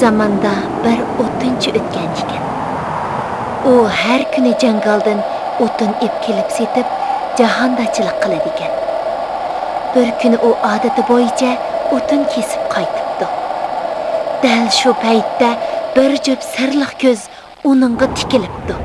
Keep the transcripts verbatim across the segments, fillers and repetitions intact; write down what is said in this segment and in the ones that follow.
زاماندا بىر ئوتۇنچى ئۆتكەن ئىكەن. ئۇ ھەر كۈنى جاڭگالدىن ئوتۇن ئېپ كېلىپ سېتىپ، جاھاندارچىلىق قىلىدىكەن. بىر كۈنى ئۇ ئادىتى بويىچە ئوتۇن كېسىپ قايتىپتۇ. دەل شۇ پەيتتە بىر جۈپ سېرىق كۆز ئۇنىڭغا تىكىلىپتۇ.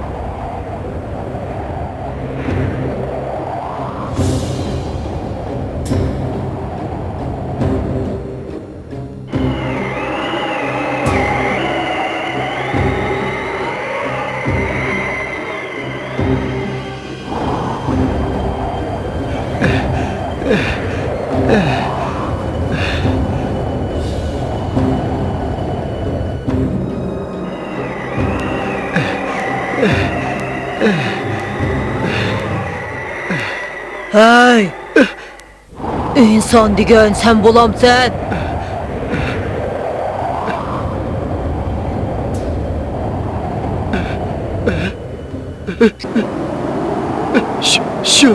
ھەي! ئىنسان دېگەن سەن بولامسەن؟ شۇ، شۇ.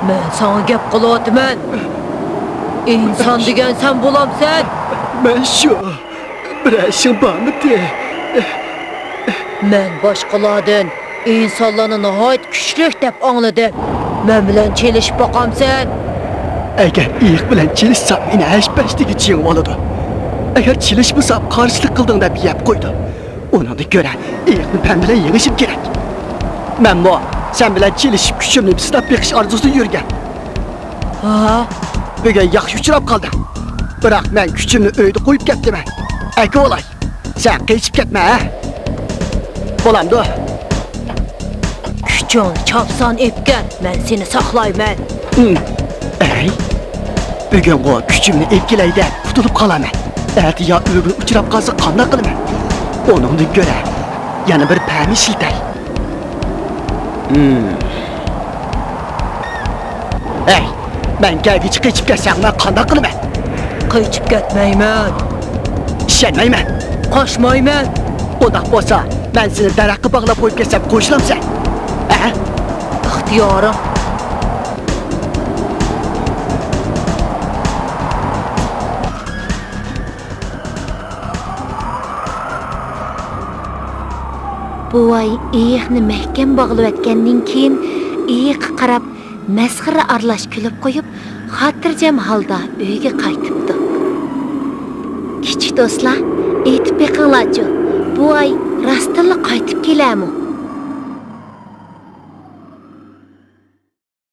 مەن ساڭا گەپ قىلىۋاتىمەن. ئىنسان دېگەن سەن بولامسەن؟ مەن شۇ. بىرەر ئىشىڭ بارمىدى؟ مەن باشقىلاردىن ئىنسانلارنى ناھايىتى كۈچلۈك دەپ ئاڭلىدىم. مەن بىلەن چېلىشىپ باقامسەن؟ ئەگەر ئېيىق بىلەن چېلىشسام، مېنى ھەش-پەشتىگە يېڭىۋالىدۇ. ئەگەر چېلىشمىسام، قارشىلىق قىلدىڭ دەپ يەپ قويىدۇ. ئۇنىڭدىن كۆرە ئېيىقنى مەن بىلەن يېڭىشىم كېرەك. مەنمۇ سەن بىلەن چېلىشىپ، كۈچۈمنى سىناپ بېقىش ئارزۇسىدا يۈرگەن. ھا؟ بۈگۈن ياخشى ئۇچراپ قالدىڭ. بىراق مەن كۈچۈمنى ئۆيدە قويۇپ كەپتىمەن. ئەكىۋالاي. سەن قېچىپ كەتمە، ھە؟ بولامدۇ؟ كۈچۈڭنى چاپسان ئېلىپ كەل، مەن سېنى ساقلايمەن. ھىم. ئەي، بۈگۈنغۇ كۈچۈمنى ئېلىپ كېلەي دەپ قۇتۇلۇپ قالىمەن. ئەتە يا ئۆلۈمگە ئۇچراپ قالسا قانداق قىلىمەن؟ ئۇنىڭدىن كۆرە يەنە بىر پەمى ئىشلىتەي. ھىم. ھەي، مەن كەلگۈچە قېچىپ كەتسەڭ، مەن قانداق قىلىمەن؟ قېچىپ كەتمەيمەن. ئىشەنمەيمەن. قاچمايمەن. ئۇنداق بولسا، مەن سېنى دەرەخكە باغلاپ قويۇپ كەتسەم، قوشۇلامسەن؟ ھە؟ ئىختىيارىڭ. بوۋاي ئېيىقنى مەھكەم باغلىۋەتكەندىن كېيىن، ئېيىققا قاراپ مەسخىرە ئارىلاش كۈلۈپ قويۇپ، خاتىرجەم ھالدا ئۆيىگە قايتىپتۇ. كىچىك دوستلار، ئېيتىپ بېقىڭلارچۇ، بوۋاي راستتىنلا قايتىپ كېلەرمۇ؟